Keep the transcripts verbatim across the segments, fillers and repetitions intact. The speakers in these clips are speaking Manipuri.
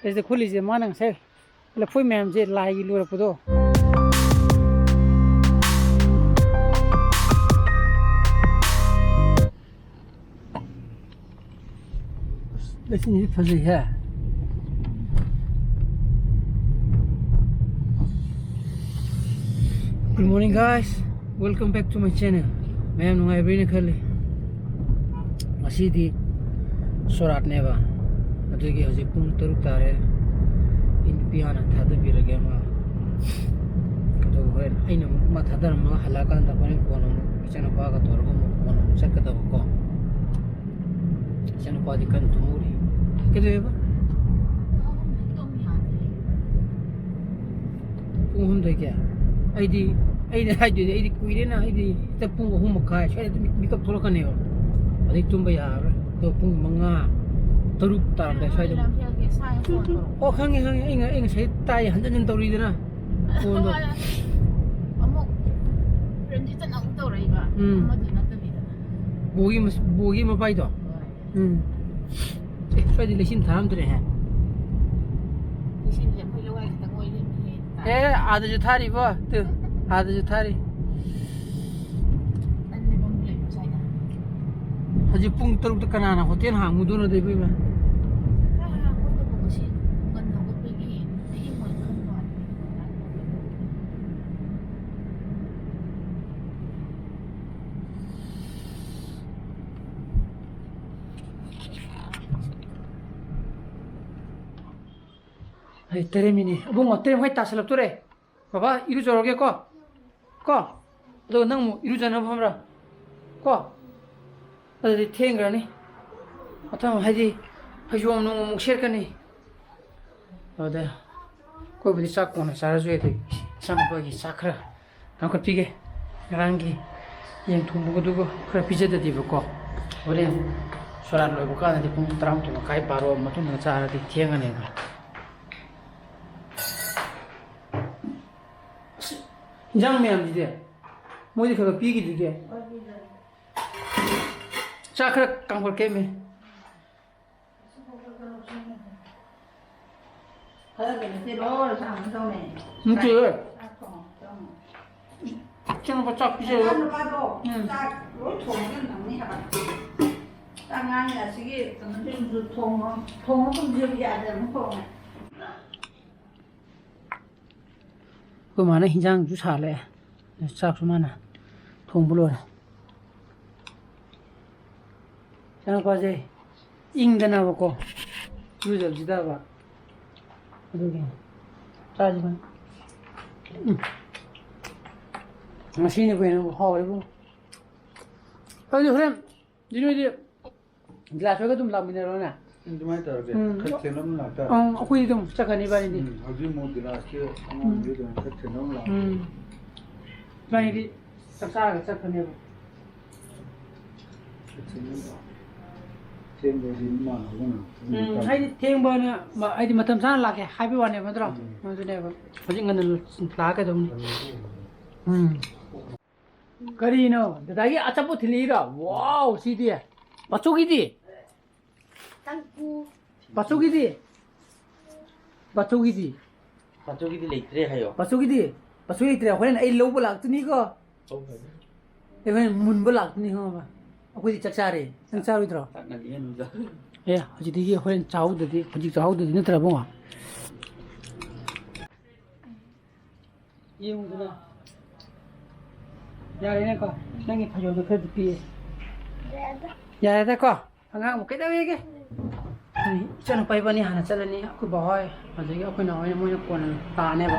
ꯁꯤꯗ ꯈꯨꯠꯂꯤꯁꯦ ꯃꯥꯅ ꯉꯁꯥꯏ ꯂꯐꯣꯏ ꯃꯌꯥꯝꯁꯦ ꯂꯥꯏꯒꯤ ꯂꯣꯏꯔꯛꯄꯗꯣ꯫ ꯑꯁ, ꯂꯩꯆꯤꯟꯁꯤ ꯐꯖꯩꯍꯦ꯫ Good morning, guys. Welcome back to my channel. ꯃꯌꯥꯝ ꯅꯨꯡꯉꯥꯏꯕ꯭ꯔꯤꯅ ꯈꯜꯂꯤ꯫ ꯉꯁꯤꯗꯤ ꯁꯣꯔꯥꯠꯅꯦꯕ꯫ ꯑꯗꯨꯒꯤ ꯍꯧꯖꯤꯛ ꯄꯨꯡ ꯇꯔꯨꯛ ꯇꯥꯔꯦ꯫ ꯑꯩ ꯅꯨꯄꯤ ꯍꯥꯟꯅ ꯊꯥꯗꯕꯤꯔꯒꯦ ꯑꯃ꯫ ꯑꯗꯨꯒ ꯍꯣꯔꯦꯟ ꯑꯩꯅ ꯑꯃꯨꯛ ꯃꯥ ꯊꯥꯗꯔꯝꯃꯒ ꯍꯜꯂꯛꯑꯀꯥꯟꯗ ꯍꯣꯔꯦꯟ ꯀꯣꯟꯅ ꯑꯃꯨꯛ ꯏꯆꯥꯅꯨꯄꯥꯒ ꯇꯧꯔꯒ ꯑꯃꯨꯛ ꯀꯣꯟꯅ ꯑꯃꯨꯛ ꯆꯠꯀꯗꯕꯀꯣ꯫ ꯏꯆꯥꯅꯨꯄꯥꯗꯤ ꯀꯟꯅ ꯇꯨꯝꯍꯧꯔꯤ꯫ ꯀꯩꯗꯧꯋꯦꯕ? ꯄꯨꯡ ꯑꯍꯨꯝꯗꯒꯤ? ꯑꯩꯗꯤ, ꯑꯩꯅ ꯍꯥꯏꯗꯣꯏꯗꯤ, ꯑꯩꯗꯤ ꯀꯨꯏꯔꯦꯅ, ꯑꯩꯗꯤ ꯍꯦꯛꯇ ꯄꯨꯡ ꯑꯍꯨꯝ ꯃꯈꯥꯏ ꯁ꯭ꯋꯥꯏꯗ ꯑꯗꯨꯝ ꯃꯤꯀꯞ ꯊꯣꯛꯂꯛꯀꯅꯦꯕ꯫ ꯑꯗꯩ ꯇꯨꯝꯕ ꯌꯥꯔꯔꯣꯏ꯫ ꯑꯗꯣ ꯄꯨꯡ ꯃꯉꯥ, ꯇꯔꯨꯛ ꯇꯥꯔꯝꯗꯥꯏ ꯁ꯭ꯋꯥꯏꯗ꯫ ꯑꯣ, ꯈꯪꯉꯦ, ꯈꯪꯉꯦ꯫ ꯑꯩ ꯉ-, ꯑꯩ ꯉꯁꯥꯏ ꯇꯥꯏ, ꯍꯟꯖꯟ ꯍꯟꯖꯟ ꯇꯧꯔꯤꯗꯅ꯫ ꯐꯣꯟꯗꯣ꯫ ꯑꯃꯨꯛ ꯔꯟꯖꯤꯠꯇꯅ ꯑꯃꯨꯛ ꯇꯧꯔꯛꯏꯕ꯫ ꯎꯝ꯫ ꯑꯃꯗꯨ ꯅꯠꯇꯕꯤꯗ꯫ ꯕꯣꯒꯤ ꯃꯁ-, ꯕꯣꯒꯤ ꯃꯄꯥꯏꯗꯣ? ꯍꯣꯏ꯫ ꯎꯝ꯫ ꯑꯦ, ꯁ꯭ꯋꯥꯏꯗꯤ ꯂꯩꯆꯤꯟ ꯊꯥꯔꯝꯗ꯭ꯔꯦꯍꯦ꯫ ꯂꯩꯆꯤꯟꯁꯦ ꯑꯩꯈꯣꯏ ꯂꯋꯥꯏ ꯈꯛꯇ ꯑꯣꯏ ꯂꯩꯔꯝꯃꯦꯍꯦ꯫ ꯑꯦ, ꯑꯥꯗꯁꯨ ꯊꯥꯔꯤꯕꯣ꯫ ꯇꯨ, ꯑꯥꯗꯁꯨ ꯊꯥꯔꯤ꯫ ꯇꯟ ꯂꯩꯐꯝ ꯂꯩꯕ꯭ꯔꯣ ꯁ꯭ꯋꯥꯏꯗ? ꯍꯧꯖꯤꯛ ꯄꯨꯡ ꯇꯔꯨꯛꯇ ꯀꯅꯥꯅ ꯍꯣꯇꯦꯜ ꯍꯥꯡꯉꯨꯗꯣꯏꯅꯣꯗ, ꯏꯕꯦꯝꯃ? ꯈꯔ ꯍꯥꯡꯉꯣꯏꯗꯕ ꯉꯁꯤ ꯉꯟꯅ ꯍꯧꯒꯠꯄꯒꯤ ꯑꯍꯤꯡ ꯑꯣꯏꯅ ꯈꯟꯕ ꯋꯥꯅꯤ꯫ ꯍꯩ, ꯇꯔꯦꯠ ꯃꯤꯅꯤ꯫ ꯑꯕꯨꯡꯉꯣ, ꯇꯔꯦꯠ ꯃꯈꯥꯏ ꯇꯥꯁꯜꯂꯛꯇꯣꯔꯦ꯫ ꯕꯕꯥ, ꯏꯔꯨꯖꯔꯒꯦꯀꯣ? ꯀꯣ? ꯑꯗꯨꯒ ꯅꯪ ꯑꯃꯨꯛ ꯏꯔꯨꯖꯅꯕ ꯐꯝꯔ? ꯀꯣ? ꯑꯗꯨꯗꯤ ꯊꯦꯡꯈ꯭ꯔꯅꯤ꯫ ꯃꯊꯪ ꯍꯥꯏꯗꯤ ꯐꯩꯖꯣꯝ ꯅꯨꯡ ꯑꯃꯨꯛ ꯁꯦꯠꯀꯅꯤ꯫ ꯑꯗꯨꯗ ꯑꯩꯈꯣꯏꯕꯨꯗꯤ ꯆꯥꯛ ꯀꯣꯟꯅ ꯆꯥꯔꯁꯨ ꯌꯥꯏ꯫ ꯑꯗꯨ ꯏꯆꯥꯅꯨꯄꯥꯒꯤ ꯆꯥꯛ ꯈꯔ ꯂꯥꯝꯈꯠꯄꯤꯒꯦ꯫ ꯉꯔꯥꯡꯒꯤ ꯌꯦꯟ ꯊꯣꯡꯕꯒꯗꯨꯒ ꯈꯔ ꯄꯤꯖꯗꯗꯤꯕꯀꯣ꯫ ꯍꯣꯔꯦꯟ ꯁꯣꯔꯥꯠ ꯂꯣꯏꯕ ꯀꯥꯟꯗꯗꯤ ꯄꯨꯡ ꯇꯔꯥꯃꯥꯊꯣꯏ ꯃꯈꯥꯏ, ꯕꯥꯔꯣ ꯃꯇꯨꯡꯗ ꯆꯥꯔꯗꯤ ꯊꯦꯡꯉꯅꯦꯕ꯫ ꯑꯁ, ꯏꯟꯖꯥꯡ ꯃꯌꯥꯝꯁꯤꯗꯤ ꯃꯣꯏꯗꯤ ꯈꯔ ꯈꯔ ꯄꯤꯈꯤꯗ꯭ꯔꯤꯒꯦ꯫ ꯆꯥꯛ ꯈꯔ ꯀꯥꯝꯈꯠꯀꯦꯃꯤ꯫ ꯈꯔꯗ ꯅꯠꯇꯦ, ꯂꯣꯏ ꯁꯥꯡꯅ ꯇꯧꯅꯩ꯫ ꯅꯠꯇꯦ꯫ ꯆꯥꯛ ꯊꯣꯡꯉꯣ, ꯊꯣꯡꯉꯣ꯫ ꯏꯆꯥꯅꯨꯄꯥ ꯆꯥꯛ ꯄꯤꯖꯔꯣ꯫ ꯅꯆꯥꯅꯨꯄꯥꯗꯣ ꯎꯝ꯫ ꯆꯥꯛ ꯂꯣꯏ ꯊꯣꯡꯉꯒ ꯊꯝꯅꯤ ꯍꯥꯏꯕ꯫ ꯆꯥꯛ ꯉꯥꯡꯉꯦ ꯑꯁꯤꯒꯤ ꯀꯩꯅꯣꯁꯤꯡꯗꯨ ꯊꯣꯡꯉꯣ꯫ ꯊꯣꯡꯉꯣ ꯀꯨꯝꯁꯤꯕ ꯌꯥꯗꯦ ꯑꯃꯨꯛ ꯊꯣꯡꯉꯦ꯫ ꯑꯩꯈꯣꯏ ꯃꯥꯅ ꯍꯤꯟꯖꯥꯡꯁꯨ ꯁꯥꯍꯜꯂꯦ꯫ ꯆꯥꯛꯁꯨ ꯃꯥꯅ ꯊꯣꯡꯕ ꯂꯣꯏꯔꯦ꯫ ꯏꯆꯥꯅꯨꯄꯥꯁꯦ ꯏꯪꯗꯅꯕꯀꯣ, ꯏꯔꯨꯖꯕꯁꯤꯗꯕ꯫ ꯑꯗꯨꯒꯤ ꯆꯥꯁꯤꯕ꯫ ꯎꯝ꯫ ꯉꯁꯤꯅ ꯀꯩꯅꯣ ꯍꯥꯎꯔꯦꯕꯨ꯫ ꯑꯗꯨꯗꯤ ꯍꯣꯔꯦꯟ, ꯗꯤ ꯅꯣꯏꯗꯤ ꯒꯤꯂꯥꯁ ꯍꯣꯏꯒ ꯑꯗꯨꯝ ꯂꯥꯛꯃꯤꯟꯅꯔꯣꯅꯦ꯫ ꯎꯝ, ꯑꯗꯨꯃꯥꯏꯅ ꯇꯧꯔꯒꯦ꯫ ꯎꯝ꯫ ꯈꯔ ꯊꯦꯡꯂꯞꯅ ꯂꯥꯛꯇꯥꯔꯦ꯫ ꯑꯪ, ꯑꯩꯈꯣꯏꯗꯤ ꯑꯗꯨꯝ ꯆꯠꯈ꯭ꯔꯅꯤ ꯏꯕꯥꯅꯤꯗꯤ꯫ ꯎꯝ, ꯍꯧꯖꯤꯛ ꯑꯃꯨꯛ ꯒꯤꯂꯥꯁꯀꯤ ꯑꯉꯥꯡꯗꯨ ꯎꯝ꯫ ꯑꯗꯨꯝ ꯈꯔ ꯊꯦꯡꯂꯞꯅ ꯂꯥꯛꯑꯣ꯫ ꯎꯝ꯫ ꯏꯕꯥꯅꯤꯗꯤ ꯆꯥꯛ ꯆꯥꯔꯒ ꯆꯠꯈ꯭ꯔꯅꯦꯕ꯫ ꯈꯔ ꯊꯦꯡꯂꯞꯅ ꯂꯥꯛꯑꯣ꯫ ꯊꯦꯡꯕꯗꯤ ꯏꯃꯥꯟꯅꯕꯅ ꯎꯝ, ꯍꯥꯏꯗꯤ ꯊꯦꯡꯕꯅ ꯃ-, ꯍꯥꯏꯗꯤ ꯃꯇꯝ ꯆꯥꯅ ꯂꯥꯛꯀꯦ ꯍꯥꯏꯕꯒꯤ ꯋꯥꯅꯦꯕ ꯅꯠꯇ꯭ꯔꯣ? ꯎꯝ꯫ ꯑꯗꯨꯅꯦꯕ꯫ ꯍꯧꯖꯤꯛ ꯉꯟꯅ ꯂꯥꯛꯀꯗꯧꯅꯤ꯫ ꯎꯝ꯫ ꯎꯝ꯫ ꯀꯔꯤꯅꯣ? ꯗꯗꯥꯒꯤ ꯑꯆꯥꯄꯣꯠ ꯊꯤꯜꯂꯛꯏꯔꯣ? ꯋꯥꯎ, ꯁꯤꯗꯤ꯫ ꯕꯥꯆꯧꯒꯤꯗꯤ? ꯇꯪꯈꯨ꯫ ꯕꯥꯆꯧꯒꯤꯗꯤ? ꯕꯥꯆꯧꯒꯤꯗꯤ? ꯕꯥꯆꯧꯒꯤꯗꯤ ꯂꯩꯇ꯭ꯔꯦ ꯍꯥꯏꯌꯣ꯫ ꯕꯥꯆꯧꯒꯤꯗꯤ? ꯕꯥꯆꯧ ꯂꯩꯇ꯭ꯔꯦ꯫ ꯍꯣꯔꯦꯟ ꯑꯩ ꯂꯧꯕ ꯂꯥꯛꯇꯣꯏꯅꯤꯀꯣ꯫ ꯂꯧꯈ꯭ꯔꯅꯤ꯫ ꯑꯩ ꯍꯣꯔꯦꯟ ꯃꯨꯟꯕ ꯂꯥꯛꯇꯣꯏꯅꯤ ꯈꯪꯉꯕ? ꯑꯩꯈꯣꯏꯗꯤ ꯆꯥꯛ ꯆꯥꯔꯦ꯫ ꯅꯪ ꯆꯥꯔꯣꯏꯗ꯭ꯔꯣ? ꯆꯥꯛ ꯉꯜꯂꯤꯉꯩ ꯃꯨꯟꯖ-꯫ ꯑꯦ, ꯍꯧꯖꯤꯛꯇꯒꯤ ꯍꯣꯔꯦꯟ ꯆꯥꯍꯧꯗ꯭ꯔꯗꯤ, ꯍꯧꯖꯤꯛ ꯆꯥꯍꯧꯗ꯭ꯔꯗꯤ ꯅꯠꯇ꯭ꯔꯕꯣ? ꯌꯦꯡꯉꯨꯗꯅ꯫ ꯌꯥꯔꯦꯅꯦꯀꯣ? ꯅꯪꯒꯤ ꯐꯩꯖꯣꯝꯗꯣ ꯈꯔꯗꯤ ꯄꯤꯛꯑꯦ꯫ ꯌꯥꯔꯦꯗꯀꯣ? ꯑꯉꯥꯡꯕꯨ ꯀꯩꯗꯧꯋꯦꯒꯦ? ꯏꯆꯥꯅꯨꯄꯥ ꯏꯕꯥꯅꯤ ꯍꯥꯟꯅ ꯆꯠꯂꯅꯤ꯫ ꯑꯩꯈꯣꯏ ꯕꯥꯍꯣꯏ, ꯑꯗꯒꯤ ꯑꯩꯈꯣꯏ ꯅꯥꯎꯍꯣꯏꯅ ꯃꯣꯏꯅ ꯀꯣꯟꯅ ꯂꯥꯛꯑꯅꯦꯕ꯫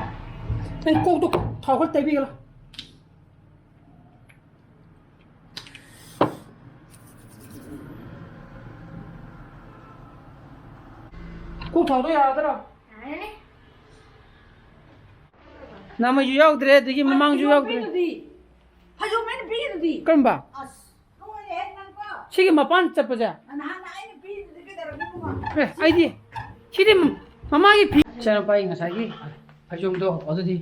ꯅꯪ ꯀꯣꯛꯇꯣ ꯊꯥꯎ ꯈꯔ ꯇꯩꯕꯤꯒꯦ ꯂꯥꯎ꯫ ꯀꯣꯛ ꯊꯥꯎꯗꯣ ꯌꯥꯔꯗ꯭ꯔꯣ? ꯌꯥꯔꯦꯅꯦ꯫ ꯅꯃꯩꯁꯨ ꯌꯥꯎꯗ꯭ꯔꯦ, ꯑꯗꯒꯤ ꯃꯃꯥꯡꯁꯨ ꯐꯩꯖꯣꯝ ꯌꯥꯎꯗ꯭ꯔꯦ꯫ ꯄꯤꯗꯨꯗꯤ? ꯐꯩꯖꯣꯝ ꯑꯩꯅ ꯄꯤꯔꯤꯗꯨꯗꯤ? ꯀꯔꯝꯕ? ꯑꯁ, ꯂꯣꯏꯔꯦꯍꯦ ꯅꯪꯀꯣ꯫ ꯁꯤꯒꯤ ꯃꯄꯥꯟ ꯆꯠꯄꯁꯦ? ꯅꯍꯥꯟ ꯑꯩꯅ ꯄꯤꯔꯤꯗꯨꯗꯤ ꯀꯩꯗꯧꯔꯒꯦ ꯏꯕꯨꯡꯉꯣ? ꯑꯦ, ꯑꯩꯗꯤ ꯁꯤꯗꯤ ꯃꯃꯥꯒꯤ ꯐꯤ꯫ ꯏꯆꯥꯅꯨꯄꯥꯒꯤ ꯉꯁꯥꯏꯒꯤ ꯐꯩꯖꯣꯝꯗꯣ ꯑꯗꯨꯗꯤ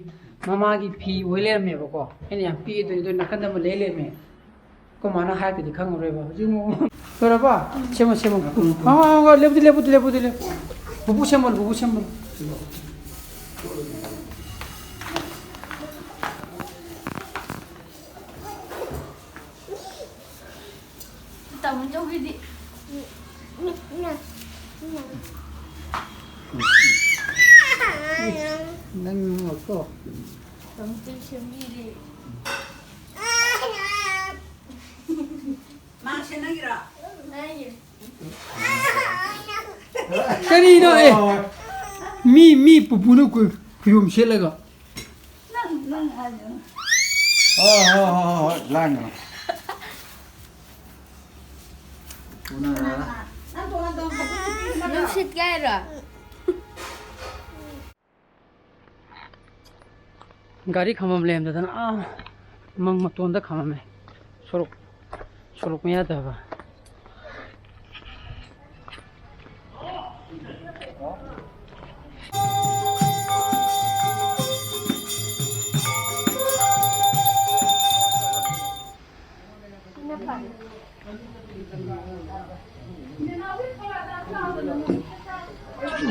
ꯃꯃꯥꯒꯤ ꯐꯤ ꯑꯣꯏ ꯂꯩꯔꯝꯃꯦꯕꯀꯣ꯫ ꯑꯩꯅ ꯌꯥꯝ ꯄꯤꯛꯑꯦ ꯇꯧꯔꯤꯗꯣ ꯅꯥꯀꯟꯗ ꯑꯃ ꯂꯩ ꯂꯩꯔꯝꯃꯦ꯫ ꯑꯩꯈꯣꯏ ꯃꯥꯅ ꯍꯥꯏꯔꯛꯇꯗꯤ ꯈꯪꯉꯔꯣꯏꯕ꯫ ꯍꯧꯖꯤꯛ ꯑꯃꯨꯛ ꯂꯣꯏꯔꯕꯣ? ꯁꯦꯝꯃꯣ, ꯁꯦꯝꯃꯣ꯫ ꯎꯝ, ꯎꯝ, ꯎꯝ꯫ ꯍꯣꯏ, ꯍꯣꯏ, ꯍꯣꯏ, ꯂꯦꯞꯄꯨꯗꯤ, ꯂꯦꯞꯄꯨꯗꯤ, ꯂꯦꯞꯄꯨꯗꯤ, ꯂꯦꯞꯄꯨ꯫ ꯄꯨꯄꯨ ꯁꯦꯝꯃꯣ, ꯄꯨꯄꯨ ꯁꯦꯝꯃꯣ꯫ ꯇꯥꯃꯣꯆꯧꯒꯤꯗꯤ꯫ ꯅꯪ ꯉꯥꯛꯇꯣ꯫ ꯇꯥꯃꯣꯆꯧ ꯁꯦꯝꯕꯤꯔꯦ꯫ ꯃꯥ ꯁꯦꯝꯅꯒꯤꯔꯣ? ꯀꯔꯤꯅꯣ, ꯑꯦ? ꯃꯤ, ꯃꯤ ꯄꯨꯄꯨꯅ ꯀꯨ-, ꯀꯨꯌꯣꯝ ꯁꯦꯠꯂꯒ꯫ ꯅꯪ, ꯅꯪ ꯍꯥꯏꯌꯣ꯫ ꯍꯣꯏ, ꯍꯣꯏ, ꯍꯣꯏ, ꯍꯣꯏ, ꯍꯣꯏ, ꯂꯥꯡꯒꯅꯨ꯫ ꯎꯅꯔ꯫ ꯅꯪ ꯇꯣꯉꯥꯟ ꯇꯣꯉꯥꯟ ꯐꯣꯇꯣ ꯁꯨꯠ ꯄꯤꯔꯝꯃꯗ꯭ꯔꯣ? ꯅꯪ ꯁꯤꯠꯀꯦ ꯍꯥꯏꯔꯣ? ꯒꯥꯔꯤ ꯈꯥꯝꯐꯝ ꯂꯩꯔꯝꯗꯗꯅ, ꯑꯥ, ꯃꯪ ꯃꯇꯣꯟꯗ ꯈꯥꯝꯃꯝꯃꯦ꯫ ꯁꯣꯔꯣꯛ, ꯁꯣꯔꯣꯛ ꯃꯌꯥꯗ ꯍꯥꯏꯕ꯫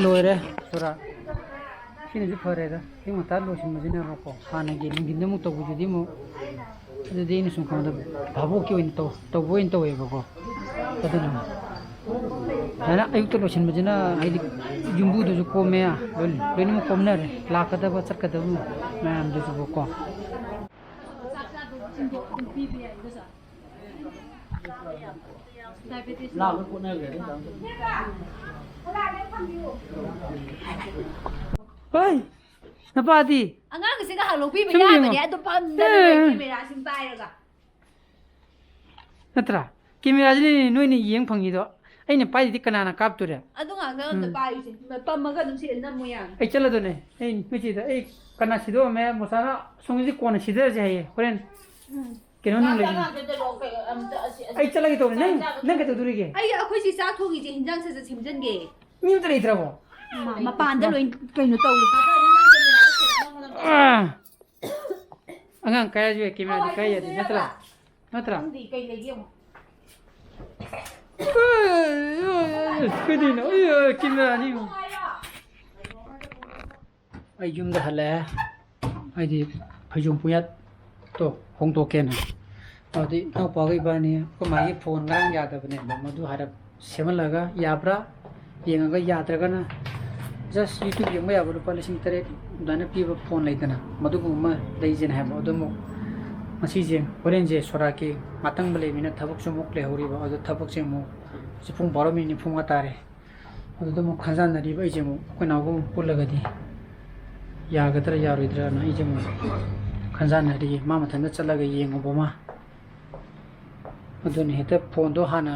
ꯂꯣꯏꯔꯦ, ꯁꯨꯔꯥ꯫ ꯁꯤꯅꯁꯨ ꯐꯔꯦꯗ꯫ ꯑꯌꯨꯛ ꯉꯟꯇꯥ ꯂꯣꯏꯁꯤꯟꯕꯁꯤꯅꯕꯀꯣ꯫ ꯍꯥꯟꯅꯒꯤ ꯅꯨꯡꯊꯤꯟꯗ ꯑꯃꯨꯛ ꯇꯧꯕꯗꯨꯗꯤ ꯑꯃꯨꯛ, ꯑꯗꯨꯗꯤ ꯑꯩꯅ ꯁꯨꯝ ꯈꯪꯕꯗ ꯚꯥꯕꯣꯛꯀꯤ ꯑꯣꯏꯅ ꯇꯧ-, ꯇꯧꯕ ꯑꯣꯏꯅ ꯇꯧꯋꯦꯕꯀꯣ꯫ ꯑꯗꯨꯅ ꯁꯨꯃꯥꯏꯅ ꯑꯌꯨꯛꯇ ꯂꯣꯏꯁꯤꯟꯕꯁꯤꯅ ꯍꯥꯏꯗꯤ ꯌꯨꯝꯕꯨꯗꯨꯁꯨ ꯀꯣꯝꯃꯦ, ꯂꯣꯏ-, ꯂꯣꯏꯅꯃꯛ ꯀꯣꯝꯅꯔꯦ꯫ ꯂꯥꯛꯀꯗꯕ ꯆꯠꯀꯗꯕ ꯃꯌꯥꯝꯗꯨꯁꯨꯀꯣ꯫ ꯂꯥꯛꯄ ꯈꯣꯠꯅꯈ꯭ꯔꯦ ꯑꯗꯨꯝ ꯇꯧ꯫ ꯍꯣꯏ, ꯅꯄꯥꯗꯤ? ꯑꯉꯥꯡꯁꯦ ꯉꯥꯏꯍꯥꯛ ꯂꯧꯕꯤꯕ ꯁꯨꯝ ꯌꯥꯕꯅꯦ, ꯌꯦꯡꯉꯣ꯫ ꯑꯗꯨ ꯄꯝꯗꯅ ꯑꯦ꯫ ꯂꯩ, ꯀꯦꯃꯦꯔꯥꯁꯤꯡ ꯄꯥꯏꯔꯒ꯫ ꯅꯠꯇ꯭ꯔꯥ? ꯀꯦꯃꯦꯔꯥꯁꯤꯅꯅꯦ ꯅꯣꯏꯅ ꯌꯦꯡ ꯐꯪꯉꯤꯗꯣ꯫ ꯑꯩꯅ ꯄꯥꯏꯔꯤꯗꯤ ꯀꯅꯥꯅ ꯀꯥꯞꯇꯣꯔꯦ? ꯑꯗꯨ ꯉꯥꯛꯇ ꯑꯝꯇ ꯎꯝ꯫ ꯄꯥꯏꯌꯨꯁꯦ꯫ ꯄꯝꯃꯒ ꯑꯗꯨꯝ ꯁꯤꯗ ꯅꯝꯃꯨ ꯌꯥꯅꯤ꯫ ꯑꯩ ꯆꯠꯂꯗꯣꯏꯅꯦ꯫ ꯑꯩ ꯅꯣꯏ ꯆꯦꯗ, "ꯑꯩ ꯀꯅꯥ ꯁꯤꯗꯧꯔꯝꯃꯦ? ꯃꯣꯁꯥꯅ ꯁꯣꯝꯒꯤꯁꯦ ꯀꯣꯟꯅ ꯁꯤꯗꯔꯁꯦ," ꯍꯥꯏꯌꯦ꯫ ꯍꯣꯔꯦꯟ ꯎꯝ꯫ ꯀꯩꯅꯣ ꯅꯨꯡ ꯆꯥꯛ ꯂꯩꯕꯅꯤ꯫ ꯆꯥꯀꯥꯟꯗ ꯂꯣ-, ꯀꯩ-, ꯑꯝꯇ ꯑꯁꯤ, ꯑꯁꯤ ꯑꯩ ꯆꯠꯂꯒꯦ ꯇꯧꯕꯅꯦ꯫ ꯆꯥꯛ ꯅꯪ, ꯆꯥꯕ ꯅꯪ ꯀꯩꯗꯧꯗꯣꯔꯤꯒꯦ? ꯑꯩ, ꯑꯩꯈꯣꯏ ꯁꯤ ꯆꯥꯛ ꯊꯣꯡꯉꯤꯁꯦ ꯍꯤꯟꯖꯥꯡ ꯁꯠ ꯁꯠ ꯁꯦꯝꯖꯟꯒꯦ꯫ ꯃꯤ ꯑꯝꯇ ꯂꯩꯇ꯭ꯔꯕꯣ? ꯃ-, ꯃꯄꯥꯟꯗ ꯂꯣꯏ ꯀꯩꯅꯣ ꯇꯧꯔꯦ꯫ ꯑꯥ! ꯑꯉꯥꯡ ꯀꯥꯏ ꯌꯥꯗꯦ, ꯀꯦꯃꯦꯔꯥꯗꯤ ꯀꯥꯏ ꯌꯥꯗꯦ, ꯅꯠꯇ꯭ꯔꯥ? ꯅꯠꯇ꯭ꯔꯥ? ꯅꯪꯗꯤ ꯀꯩ ꯂꯩꯒꯦ ꯌꯦꯡꯉꯣ꯫ ꯑꯦ, ꯑꯦ, ꯑꯦ, ꯀꯩꯗꯧꯔꯤꯅꯣ? ꯑꯦ, ꯑꯦ, ꯀꯦꯃꯦꯔꯥꯅꯤ ꯌꯦꯡꯉꯣ꯫ ꯑꯩ ꯌꯨꯝꯗ ꯍꯜꯂꯛꯑꯦ꯫ ꯑꯩꯗꯤ ꯐꯩꯖꯣꯝ ꯄꯨꯌꯥꯠꯇꯣ ꯍꯣꯡꯗꯣꯛꯀꯦꯅ꯫ ꯑꯗꯨꯗꯤ ꯏꯅꯥꯎꯄꯥꯒ ꯏꯕꯥꯅꯤ, ꯑꯩꯈꯣꯏ ꯃꯥꯒꯤ ꯐꯣꯟ ꯉꯔꯥꯡ ꯌꯥꯗꯕꯅꯦꯕ, ꯃꯗꯨ ꯍꯥꯏꯔꯞ ꯁꯦꯝꯍꯜꯂꯒ ꯌꯥꯕ꯭ꯔꯥ ꯌꯦꯡꯉꯒ, ꯌꯥꯗ꯭ꯔꯒꯅ just YouTube ꯌꯦꯡꯕ ꯌꯥꯕ ꯂꯨꯄꯥ ꯂꯤꯁꯤꯡ ꯇꯔꯦꯠ ꯑꯗꯨꯃꯥꯏꯅ ꯄꯤꯕ ꯐꯣꯟ ꯂꯩꯗꯅ, ꯃꯗꯨꯒꯨꯝꯕ ꯑꯃ ꯂꯩꯁꯦꯅ ꯍꯥꯏꯕ꯫ ꯑꯗꯨ ꯑꯃꯨꯛ ꯉꯁꯤꯁꯦ, ꯍꯣꯔꯦꯟꯁꯦ ꯁꯣꯔꯥꯠꯀꯤ ꯉꯥꯇꯪꯕ ꯂꯩꯕꯅꯤꯅ ꯊꯕꯛꯁꯨ ꯑꯃꯨꯛ ꯂꯩꯍꯧꯔꯤꯕ, ꯑꯗꯨ ꯊꯕꯛꯁꯦ ꯑꯃꯨꯛ ꯍꯧꯖꯤꯛ ꯄꯨꯡ ꯕꯥꯔꯣ ꯃꯤꯅꯤꯠ ꯅꯤꯐꯨ ꯃꯉꯥ ꯇꯥꯔꯦ꯫ ꯑꯗꯨꯗ ꯑꯃꯨꯛ ꯈꯟꯖꯥꯟꯅꯔꯤꯕ ꯑꯩꯁꯦ ꯑꯃꯨꯛ ꯑꯩꯈꯣꯏ ꯅꯥꯎꯒ ꯑꯃꯨꯛ ꯄꯨꯜꯂꯒꯗꯤ ꯌꯥꯒꯗ꯭ꯔꯥ ꯌꯥꯔꯣꯏꯗ꯭ꯔꯥꯅ ꯑꯩꯁꯦ ꯑꯃꯨꯛ ꯈꯟꯖꯥꯟꯅꯔꯤ꯫ ꯃꯥ ꯃꯊꯟꯇ ꯆꯠꯂꯒ ꯌꯦꯡꯉꯨꯕ ꯑꯃ꯫ ꯑꯗꯨꯅ ꯍꯦꯛꯇ ꯐꯣꯟꯗꯣ ꯍꯥꯟꯅ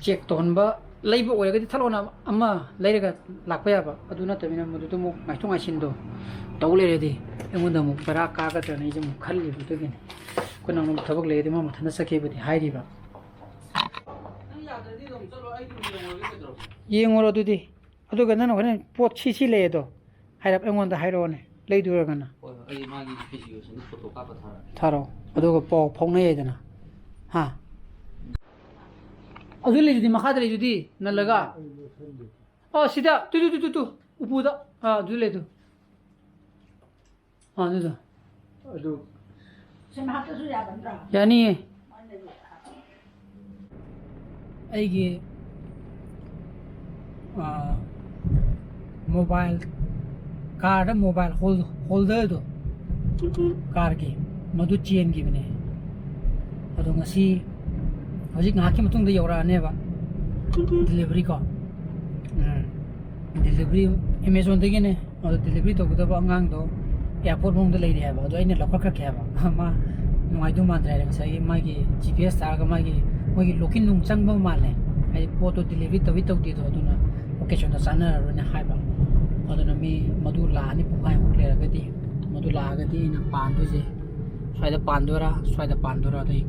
ꯆꯦꯛ ꯇꯧꯍꯟꯕ, ꯂꯩꯕ ꯑꯣꯏꯔꯒꯗꯤ ꯊꯠꯂꯣꯅ ꯑꯃ ꯂꯩꯔꯒ ꯂꯥꯛꯄ ꯌꯥꯕ꯫ ꯑꯗꯨ ꯅꯠꯇꯕꯅꯤꯅ ꯃꯗꯨꯗ ꯑꯃꯨꯛ ꯉꯥꯏꯊꯣꯛ ꯉꯥꯏꯁꯤꯟꯗꯣ ꯇꯧ ꯂꯩꯔꯗꯤ ꯑꯩꯉꯣꯟꯗ ꯑꯃꯨꯛ ꯕꯦꯔꯥ ꯀꯥꯒꯗ꯭ꯔꯅ ꯑꯩꯁꯦ ꯑꯃꯨꯛ ꯈꯜꯂꯤꯕ꯫ ꯑꯗꯨꯒꯤꯅꯤ ꯑꯩꯈꯣꯏ ꯅꯥꯎꯅ ꯊꯕꯛ ꯂꯩꯔꯗꯤ ꯃꯥ ꯃꯊꯟꯇ ꯆꯠꯀꯦꯕꯨꯗꯤ ꯍꯥꯏꯔꯤꯕ꯫ ꯅꯪ ꯌꯥꯗ꯭ꯔꯗꯤ ꯑꯗꯨꯝ ꯆꯠꯂꯣ, ꯑꯩ ꯑꯗꯨꯝ ꯌꯦꯡꯉꯨꯔꯒꯦ ꯀꯩꯗꯧꯔꯒꯦ? ꯌꯦꯡꯉꯨꯔꯣ ꯑꯗꯨꯗꯤ꯫ ꯑꯗꯨꯒ ꯅꯪꯅ ꯍꯣꯔꯦꯟ ꯄꯣꯠ ꯁꯤ ꯁꯤ ꯂꯩ ꯑꯗꯣ ꯍꯥꯏꯔꯞ ꯑꯩꯉꯣꯟꯗ ꯍꯥꯏꯔꯛꯑꯣꯅꯦ, ꯂꯩꯗꯣꯏꯔꯒꯅ꯫ ꯍꯣꯏ, ꯍꯣꯏ, ꯑꯩ ꯃꯥꯒꯤ ꯐꯤꯖꯤꯒ꯭ꯔꯦꯁꯟꯗꯨ ꯐꯣꯇꯣ ꯀꯥꯞꯄ ꯊꯥꯔꯛꯑꯒꯦ꯫ ꯊꯥꯔꯛꯑꯣ, ꯑꯗꯨꯒ ꯄꯥꯎ ꯐꯥꯎꯅ ꯌꯥꯏꯗꯅ꯫ ꯍꯥ? ꯑꯗꯨ ꯂꯩꯗꯨꯗꯤ, ꯃꯈꯥꯗ ꯂꯩꯗꯨꯗꯤ ꯅꯜꯂꯒ꯫ ꯑꯣ, ꯁꯤꯗ ꯇꯨ ꯇꯨ ꯇꯨ ꯇꯨ ꯇꯨ ꯎꯄꯨꯗ꯫ ꯑꯥ, ꯑꯗꯨ ꯂꯩꯗꯨ꯫ ꯑꯥ, ꯑꯗꯨꯗꯣ꯫ ꯑꯗꯨ ꯁꯦꯝ ꯍꯥꯞꯇꯁꯨ ꯌꯥꯒꯗ꯭ꯔꯥ? ꯌꯥꯅꯤꯌꯦ꯫ ꯑꯩꯒꯤ, ꯑꯥ, ꯃꯣꯕꯥꯏꯜ, ꯀꯥꯔꯗ ꯃꯣꯕꯥꯏꯜ ꯍꯣꯜ-, ꯍꯣꯜꯗꯔꯗꯣ, ꯀꯥꯔꯒꯤ, ꯃꯗꯨ ꯆꯦꯟꯈꯤꯕꯅꯦ꯫ ꯑꯗꯣ ꯉꯁꯤ, ꯍꯧꯖꯤꯛ ꯉꯥꯏꯍꯥꯛꯀꯤ ꯃꯇꯨꯡꯗ ꯌꯧꯔꯛꯑꯅꯦꯕ ꯗꯤꯂꯤꯚꯔꯤ ꯀꯣ꯫ ꯎꯝ꯫ ꯗꯤꯂꯤꯚꯔꯤ ꯑꯦꯃꯦꯖꯣꯟꯗꯒꯤꯅꯦ꯫ ꯑꯗꯣ ꯗꯤꯂꯤꯚꯔꯤ ꯇꯧꯒꯗꯕ ꯑꯉꯥꯡꯗꯣ ꯑꯦꯌꯥꯔꯄꯣꯔꯠ ꯃꯅꯨꯡꯗ ꯂꯩꯔꯤ ꯍꯥꯏꯕ꯫ ꯑꯗꯣ ꯑꯩꯅ ꯂꯧꯈꯠꯈ꯭ꯔꯛꯀꯦ ꯍꯥꯏꯕ꯫ ꯃꯥ ꯅꯨꯡꯉꯥꯏꯗꯧ ꯃꯥꯟꯗ꯭ꯔꯦ ꯍꯥꯏꯔꯦ꯫ ꯉꯁꯥꯏꯒꯤ ꯃꯥꯒꯤ ꯖꯤ ꯄꯤ ꯑꯦꯁ ꯊꯥꯔꯒ ꯃꯥꯒꯤ, ꯃꯣꯏꯒꯤ ꯂꯣꯛ ꯏꯟ ꯅꯨꯡ ꯆꯪꯕ ꯃꯥꯜꯂꯦ꯫ ꯍꯥꯏꯗꯤ ꯄꯣꯠꯇꯣ ꯗꯤꯂꯤꯚꯔꯤ ꯇꯧꯏ ꯇꯧꯗꯦꯗꯣ ꯑꯗꯨꯅ ꯂꯣꯀꯦꯁꯟꯗꯣ ꯆꯥꯟꯅꯔꯔꯣꯏꯅ ꯍꯥꯏꯕ꯫ ꯑꯗꯨꯅ ꯃꯤ ꯃꯗꯨ ꯂꯥꯛꯑꯅꯤ ꯄꯨꯡꯈꯥꯏꯃꯨꯛ ꯂꯩꯔꯒꯗꯤ꯫ ꯃꯗꯨ ꯂꯥꯛꯑꯒꯗꯤ ꯑꯩꯅ ꯄꯥꯟꯗꯣꯏꯁꯦ ꯁ꯭ꯋꯥꯏꯗ ꯄꯥꯟꯗꯣꯏꯔꯥ, ꯁ꯭ꯋꯥꯏꯗ ꯄꯥꯟꯗꯣꯏꯔꯥ ꯑꯗꯨ ꯑꯩ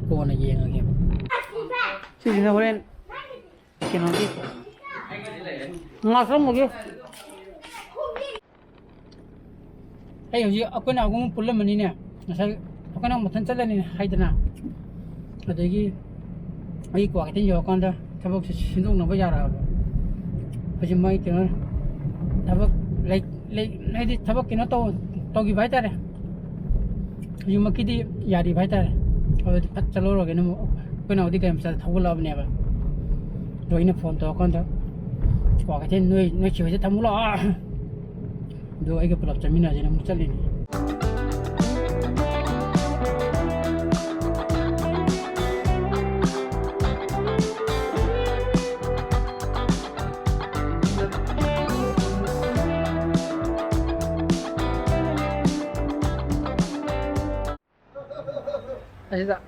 ꯀꯣꯟꯅ ꯌꯦꯡꯉꯒꯦꯕ꯫ ꯁꯤꯁꯤꯅ ꯍꯣꯔꯦꯟ ꯀꯩꯅꯣꯒꯤ ꯉꯥꯁꯪꯕꯒꯤ꯫ ꯑꯩ ꯍꯧꯖꯤꯛ ꯑꯩꯈꯣꯏꯅ ꯑꯍꯨꯝ ꯄꯨꯜꯂꯝꯕꯅꯤꯅꯦ꯫ ꯉꯁꯥꯏ ꯑꯩꯈꯣꯏꯅ ꯃꯊꯟ ꯆꯠꯂꯅꯤ ꯍꯥꯏꯗꯅ, ꯑꯗꯒꯤ ꯑꯩ ꯀ꯭ꯋꯥꯀꯩꯊꯦꯜ ꯌꯧꯔꯀꯥꯟꯗ ꯊꯕꯛꯁꯦ ꯁꯤꯟꯗꯣꯛꯅꯕ ꯌꯥꯔꯛꯑꯕ꯫ ꯍꯧꯖꯤꯛ ꯃꯥꯏ ꯀꯩꯅꯣ ꯊꯕꯛ ꯂꯩ-, ꯂꯩ-, ꯍꯥꯏꯗꯤ ꯊꯕꯛ ꯀꯩꯅꯣ ꯇꯧ-, ꯇꯧꯈꯤꯕ ꯍꯥꯏꯇꯥꯔꯦ꯫ ꯍꯧꯖꯤꯛꯃꯛꯀꯤꯗꯤ ꯌꯥꯔꯤꯕ ꯍꯥꯏꯇꯥꯔꯦ꯫ ꯑꯗꯨꯗꯤ ꯐꯠ ꯆꯠꯍꯧꯔꯒꯦꯅ ꯑꯃꯨꯛ ꯑꯩꯈꯣꯏ ꯅꯥꯎꯗꯤ ꯒꯥꯔꯤ ꯃꯆꯥꯗ ꯊꯧꯒꯠꯂꯛꯑꯕꯅꯦꯕ꯫ ꯑꯗꯣ ꯑꯩꯅ ꯐꯣꯟ ꯇꯧꯔꯀꯥꯟꯗ, "ꯀ꯭ꯋꯥꯀꯩꯊꯦꯜ ꯅꯣꯏ, ꯅꯣꯏ ꯆꯦ ꯍꯣꯏꯗ ꯊꯝꯃꯨ ꯂꯥꯛꯑꯣ꯫ ꯑꯗꯣ ꯑꯩꯒ ꯄꯨꯂꯞ ꯆꯠꯃꯤꯟꯅꯁꯦꯅ" ꯑꯃꯨꯛ ꯆꯠꯂꯤꯅꯤ꯫ ꯑꯁꯤꯗ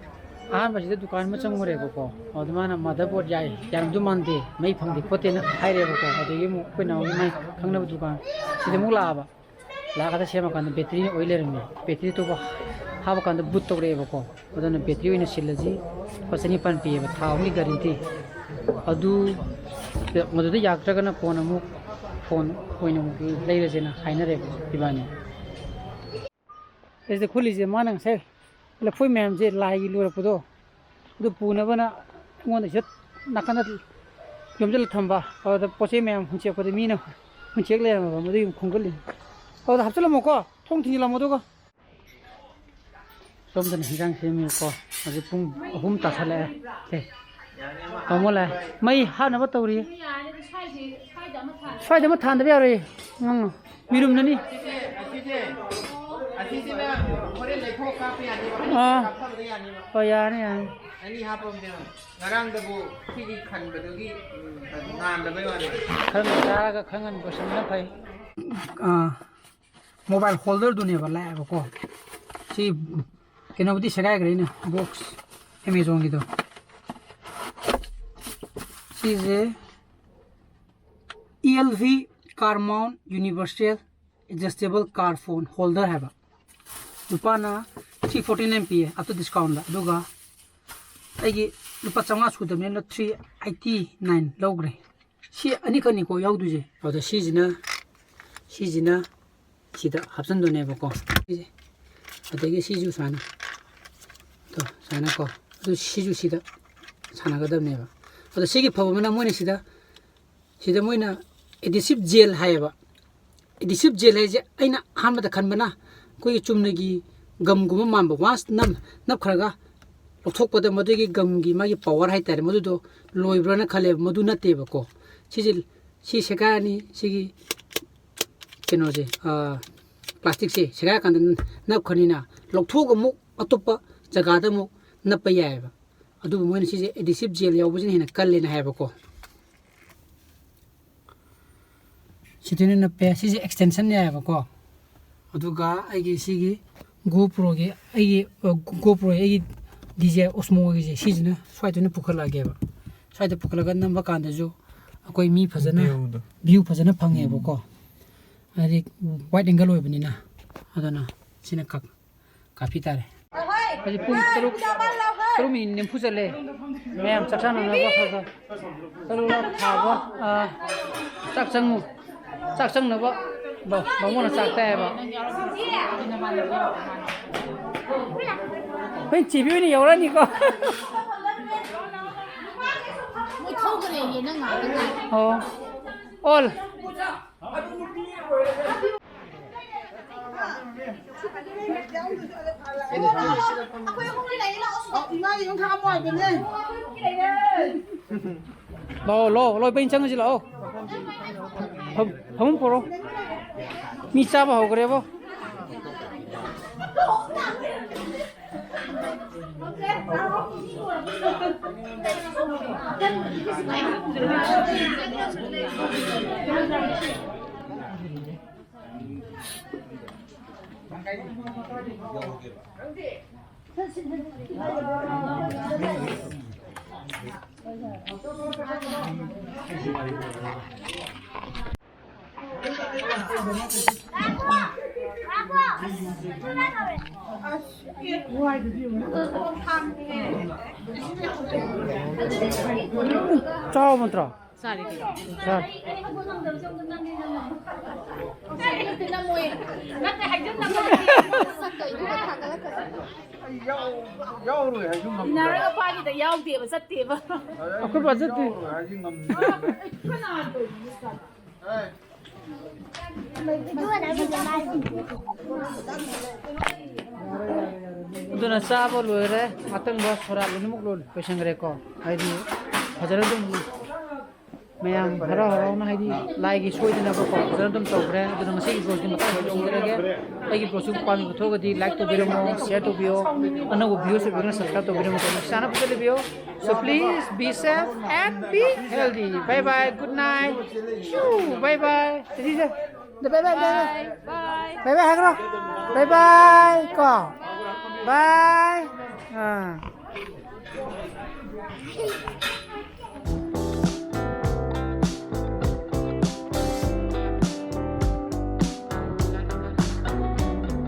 ꯑꯍꯥꯟꯕꯁꯤꯗ ꯗꯨꯀꯥꯟ ꯑꯃ ꯆꯪꯉꯨꯔꯦꯕꯀꯣ꯫ ꯑꯗꯨ ꯃꯥꯅ motherboard ꯌꯥꯏ, ꯌꯥꯔꯝꯗꯧ ꯃꯥꯟꯗꯦ, ꯃꯩ ꯐꯪꯗꯦ ꯈꯣꯠꯇꯦꯅ ꯍꯥꯏꯔꯦꯕꯀꯣ꯫ ꯑꯗꯒꯤ ꯑꯃꯨꯛ ꯑꯩꯈꯣꯏ ꯅꯥꯎꯒꯤ ꯃꯥꯏ ꯈꯪꯅꯕ ꯗꯨꯀꯥꯟ ꯁꯤꯗ ꯑꯃꯨꯛ ꯂꯥꯛꯑꯕ꯫ ꯂꯥꯛꯑꯒ ꯁꯦꯝꯃꯀꯥꯟꯗ battery ꯑꯣꯏ ꯂꯩꯔꯝꯃꯦ꯫ Battery ꯑꯇꯣꯞꯄ ꯍꯥꯞꯄꯀꯥꯟꯗ boot ꯇꯧꯔꯛꯑꯦꯕꯀꯣ꯫ ꯑꯗꯨꯅ battery ꯑꯣꯏꯅ ꯁꯤꯜꯂꯁꯤ, ꯂꯨꯄꯥ ꯆꯅꯤꯄꯥꯟ ꯄꯤꯌꯦꯕ, ꯊꯥ ꯑꯍꯨꯝꯒꯤ guarantee꯫ ꯑꯗꯨ, ꯃꯗꯨꯗ ꯌꯥꯔꯛꯇ꯭ꯔꯒꯅ ꯀꯣꯟꯅ ꯑꯃꯨꯛ phone ꯑꯣꯏꯅ ꯑꯃꯨꯛ ꯂꯩꯔꯁꯦꯅ ꯍꯥꯏꯅꯔꯦꯕ ꯏꯕꯥꯅꯤ꯫ ꯑꯁꯤꯗ ꯈꯨꯜꯂꯤꯁꯦ ꯃꯥꯅ ꯉꯁꯥꯏ ꯂꯐꯣꯏ ꯃꯌꯥꯝꯁꯦ ꯂꯥꯏꯒꯤ ꯂꯣꯏꯔꯛꯄꯗꯣ, ꯑꯗꯨ ꯄꯨꯅꯕꯅ ꯑꯩꯉꯣꯟꯗ ꯁꯤꯗ ꯅꯥꯀꯟꯗ ꯌꯣꯝꯁꯤꯜꯂ ꯊꯝꯕ꯫ ꯑꯗꯨꯗ ꯄꯣꯠ ꯆꯩ ꯃꯌꯥꯝ ꯍꯨꯟꯆꯦꯛꯄꯗ ꯃꯤꯅ ꯍꯨꯟꯆꯦꯛ ꯂꯩꯔꯝꯃꯕ, ꯃꯗꯨꯒꯤ ꯈꯣꯝꯒꯠꯂꯤꯅꯤ꯫ ꯑꯗꯨꯗ ꯍꯥꯞꯆꯤꯜꯂꯝꯃꯣꯀꯣ, ꯊꯣꯡ ꯊꯤꯡꯖꯤꯜꯂꯝꯃꯣ꯫ ꯑꯗꯨꯒ ꯁꯣꯝꯗꯅ ꯍꯤꯟꯖꯥꯡ ꯁꯦꯝꯃꯤꯀꯣ꯫ ꯍꯧꯖꯤꯛ ꯄꯨꯡ ꯑꯍꯨꯝ ꯇꯥꯁꯜꯂꯛꯑꯦ꯫ ꯁꯦ, ꯇꯥꯃꯣ ꯂꯥꯛꯑꯦ꯫ ꯃꯩ ꯍꯥꯠꯅꯕ ꯇꯧꯔꯤ꯫ ꯁ꯭ꯋꯥꯏꯗ ꯑꯃ ꯊꯥꯟꯗꯕ ꯌꯥꯔꯣꯏ꯫ ꯅꯪ ꯃꯤꯔꯨꯝꯅꯅꯤ꯫ ꯑꯁꯤꯁꯦ, ꯑꯁꯤꯁꯦ, ꯑꯁꯤꯁꯤꯅ ꯍꯣꯔꯦꯟ ꯂꯩꯊꯣꯛ ꯀꯥꯞꯄ ꯌꯥꯅꯤꯕ꯫ ꯑꯥ꯫ ꯀꯥꯞꯊꯕꯗ ꯌꯥꯅꯤꯕ꯫ ꯍꯣꯏ, ꯌꯥꯅꯤ, ꯌꯥꯅꯤ꯫ ꯑꯅꯤ ꯍꯥꯞꯄꯕꯅꯦꯕ꯫ ꯉꯔꯥꯡꯗꯕꯨ ꯁꯤꯒꯤ ꯈꯟꯕꯗꯨꯒꯤ, ꯎꯝ, ꯉꯥꯟꯗꯕꯩ ꯋꯥꯅꯤ꯫ ꯈꯔ ꯉꯟꯅ ꯆꯥꯔꯒ ꯈꯔ ꯉꯟꯅ ꯂꯣꯏꯁꯤꯟꯕꯅ ꯐꯩ꯫ ꯑꯥ, mobile holderꯗꯨꯅꯦꯕ ꯂꯥꯛꯑꯦꯕꯀꯣ꯫ ꯁꯤ ꯀꯩꯅꯣꯕꯨꯗꯤ ꯁꯦꯒꯥꯏꯈ꯭ꯔꯦ ꯑꯩꯅ, box Amazonꯒꯤꯗꯣ꯫ ꯁꯤꯁꯦ E L V car mount universal adjustable car phone holder ꯍꯥꯏꯕ꯫ ꯂꯨꯄꯥꯅ three forty nine ꯄꯤꯌꯦ after discountꯗ꯫ ꯑꯗꯨꯒ ꯑꯩꯒꯤ ꯂꯨꯄꯥ ꯆꯥꯝꯃꯉꯥ ꯁꯨꯗꯕꯅꯤꯅ three eighty nine ꯂꯧꯈ꯭ꯔꯦ꯫ ꯁꯤ ꯑꯅꯤꯈꯛꯅꯤꯀꯣ ꯌꯥꯎꯗꯣꯏꯁꯦ꯫ ꯑꯗ ꯁꯤꯁꯤꯅ, ꯁꯤꯁꯤꯅ ꯁꯤꯗ ꯍꯥꯞꯆꯤꯟꯗꯣꯏꯅꯦꯕꯀꯣ꯫ ꯁꯤꯁꯦ꯫ ꯑꯗꯒꯤ ꯁꯤꯁꯨ ꯁꯨꯃꯥꯏꯅ, ꯑꯗꯣ ꯁꯨꯃꯥꯏꯅꯀꯣ꯫ ꯑꯗꯨ ꯁꯤꯁꯨ ꯁꯤꯗ ꯁꯥꯟꯅꯒꯗꯕꯅꯦꯕ꯫ ꯑꯗꯣ ꯁꯤꯒꯤ ꯐꯕ ꯑꯃꯅ ꯃꯣꯏꯅ ꯁꯤꯗ, ꯁꯤꯗ ꯃꯣꯏꯅ adhesive gel ꯍꯥꯏꯌꯦꯕ꯫ ꯑꯦꯗꯤꯁꯤꯞ ꯖꯦꯜ ꯍꯥꯏꯁꯦ ꯑꯩꯅ ꯑꯍꯥꯟꯕꯗ ꯈꯟꯕꯅ ꯑꯩꯈꯣꯏꯒꯤ ꯆꯨꯝꯅꯒꯤ ꯒꯝꯒꯨꯝꯕ ꯃꯥꯟꯕ, ꯋꯥꯟꯁ ꯅꯝ ꯅꯞꯈ꯭ꯔꯒ ꯂꯧꯊꯣꯛꯄꯗ ꯃꯗꯨꯒꯤ ꯒꯝꯒꯤ ꯃꯥꯒꯤ ꯄꯋꯥꯔ ꯍꯥꯏꯇꯥꯔꯦ, ꯃꯗꯨꯗꯣ ꯂꯣꯏꯕ꯭ꯔꯥꯅ ꯈꯜꯂꯦꯕ꯫ ꯃꯗꯨ ꯅꯠꯇꯦꯕꯀꯣ꯫ ꯁꯤꯁꯦ, ꯁꯤ ꯁꯦꯒꯥꯏꯔꯅꯤ, ꯁꯤꯒꯤ ꯀꯩꯅꯣꯁꯦ, ꯄ꯭ꯂꯥꯁꯇꯤꯛꯁꯦ ꯁꯦꯒꯥꯏꯔꯀꯥꯟꯗ ꯅꯞꯈ꯭ꯔꯅꯤꯅ, ꯂꯧꯊꯣꯛꯑꯒ ꯑꯃꯨꯛ ꯑꯇꯣꯞꯄ ꯖꯒꯥꯗ ꯑꯃꯨꯛ ꯅꯞꯄ ꯌꯥꯏꯑꯕ꯫ ꯑꯗꯨꯕꯨ ꯃꯣꯏꯅ ꯁꯤꯁꯦ ꯑꯦꯗꯤꯁꯤꯞ ꯖꯦꯜ ꯌꯥꯎꯕꯁꯤꯅ ꯍꯦꯟꯅ ꯀꯜꯂꯦꯅ ꯍꯥꯏꯌꯦꯕꯀꯣ꯫ ꯁꯤꯗꯅ ꯅꯞꯄꯦ꯫ ꯁꯤꯁꯦ ꯑꯦꯛꯁꯇꯦꯟꯁꯟ ꯌꯥꯏꯑꯕꯀꯣ꯫ ꯑꯗꯨꯒ ꯑꯩꯒꯤ ꯁꯤꯒꯤ ꯒꯣꯄ꯭ꯔꯣꯒꯤ, ꯑꯩꯒꯤ ꯒꯣꯄ꯭ꯔꯣꯒꯤ ꯑꯩꯒꯤ ꯗꯤ ꯖꯦ ꯑꯣꯁꯃꯣꯒꯤꯁꯦ, ꯁꯤꯁꯤꯅ ꯁ꯭ꯋꯥꯏꯗ ꯑꯣꯏꯅ ꯄꯨꯈꯠꯂꯛꯑꯒꯦꯕ꯫ ꯁ꯭ꯋꯥꯏꯗ ꯄꯨꯈꯠꯂꯒ ꯅꯝꯕ ꯀꯥꯟꯗꯁꯨ ꯑꯩꯈꯣꯏ ꯃꯤ ꯐꯖꯅ, ꯚ꯭ꯌꯨꯗꯣ, ꯚ꯭ꯌꯨ ꯐꯖꯅ ꯐꯪꯉꯦꯕꯀꯣ꯫ ꯍꯥꯏꯗꯤ ꯋꯥꯏꯠ ꯑꯦꯡꯒꯜ ꯑꯣꯏꯕꯅꯤꯅ꯫ ꯑꯗꯨꯅ ꯁꯤꯅ ꯀꯛ ꯀꯥꯐꯤ ꯇꯥꯔꯦ꯫ ꯍꯧꯖꯤꯛ ꯄꯨꯡ ꯇꯔꯨꯛ, ꯇꯔꯨꯛ ꯃꯤꯅꯤꯠ ꯅꯤꯐꯨ ꯆꯠꯂꯦ꯫ ꯃꯌꯥꯝ ꯆꯥꯛ ꯆꯥꯅꯅꯕ ꯈꯔ ꯈꯔ ꯆꯠꯂꯨ ꯂꯥꯎ꯫ ꯊꯥꯕ, ꯑꯥ, ꯆꯥꯛ ꯆꯪꯉꯨ꯫ ꯆꯥꯛ ꯆꯪꯅꯕ ꯕꯥ-, ꯕꯥꯃꯣꯟꯅ ꯆꯥꯛ ꯇꯥꯏꯌꯦꯕ꯫ ꯑꯩꯈꯣꯏ ꯆꯦꯕꯤ ꯑꯣꯏꯅ ꯌꯧꯔꯛꯑꯅꯤꯀꯣ꯫ ꯃꯣꯏ ꯊꯧꯈ꯭ꯔꯦꯌꯦ, ꯅꯪ ꯉꯥꯏꯕ ꯉꯥꯏ꯫ ꯑꯣ꯫ ꯑꯣꯜ꯫ ꯂꯥꯛꯑꯣ, ꯂꯥꯛꯑꯣ, ꯂꯥꯛꯑꯣ, ꯏꯕꯥꯅꯤ ꯆꯪꯉꯁꯤ ꯂꯥꯛꯑꯣ꯫ ꯐꯝ-, ꯐꯃꯨꯡ ꯄꯨꯔꯛꯑꯣ꯫ ꯃꯤ ꯆꯥꯕ ꯍꯧꯈ꯭ꯔꯦꯕꯣ꯫ ꯆꯥꯎꯕ ꯅꯠꯇ꯭ꯔꯣ? ꯆꯥꯔꯦ ꯀꯩꯅꯣ꯫ ꯆꯥꯔꯦ꯫ ꯅꯠꯇꯦ, ꯍꯥꯏꯖꯤꯟꯅꯕ ꯅꯠꯇꯦ꯫ ꯃꯁꯛꯇꯣ ꯑꯩꯉꯣꯟꯗ ꯊꯥꯒꯠꯂꯛꯀꯅꯨ꯫ ꯑꯩ ꯌꯥꯎ-, ꯌꯥꯎꯔꯣꯏ ꯍꯥꯏꯁꯨ ꯉꯝꯗꯕ꯫ ꯏꯟꯅꯔꯒ ꯄꯥꯒꯤꯗ ꯌꯥꯎꯗꯦꯕ, ꯆꯠꯇꯦꯕ꯫ ꯑꯗꯩ ꯑꯩꯈꯣꯏ ꯕꯥ ꯆꯠꯇꯦ꯫ ꯌꯥꯎꯔꯣꯏ ꯍꯥꯏꯁꯨ ꯉꯝꯗꯕ꯫ ꯑꯦ꯫ ꯑꯗꯨꯅ ꯆꯥꯕ ꯂꯣꯏꯔꯦ꯫ ꯉꯥꯛꯇꯪꯗ ꯁꯣꯔꯥꯠ ꯂꯣꯏꯅꯃꯛ ꯂꯣꯏ-, ꯂꯣꯏꯁꯟꯈ꯭ꯔꯦꯀꯣ꯫ ꯍꯥꯏꯗꯤ ꯐꯖꯅ ꯑꯗꯨꯝ ꯃꯌꯥꯝ ꯍꯔꯥꯎ ꯍꯔꯥꯎꯅ, ꯍꯥꯏꯗꯤ ꯂꯥꯏꯒꯤ ꯁꯣꯏꯗꯅꯕꯀꯣ, ꯐꯖꯅ ꯑꯗꯨꯝ ꯇꯧꯈ꯭ꯔꯦ꯫ ꯑꯗꯨꯅ ꯉꯁꯤꯒꯤ vlogꯁꯤ ꯃꯇꯥꯡ ꯌꯧꯁꯤꯟꯖꯔꯒꯦ꯫ ꯑꯩꯒꯤ vlogꯁꯤ ꯄꯥꯝꯕꯤꯕ ꯊꯣꯛꯑꯒꯗꯤ like ꯇꯧꯕꯤꯔꯝꯃꯣ, share ꯇꯧꯕꯤꯌꯣ, ꯑꯅꯧꯕ viewers ꯑꯣꯏꯕꯤꯔꯒꯅ subscribe ꯇꯧꯕꯤꯔꯝꯃꯣ꯫ ꯅꯨꯡꯁꯤꯆꯥꯟꯅ ꯐꯖꯅ ꯂꯩꯕꯤꯌꯣ꯫ So please be safe and be healthy. Bye bye, good night. Shoo, bye bye. ꯁꯤꯁꯦ, bye bye, bye bye. Bye bye ꯍꯥꯏꯈ꯭ꯔꯣ꯫ Bye bye ꯀꯣ꯫ Bye. ꯑꯥ꯫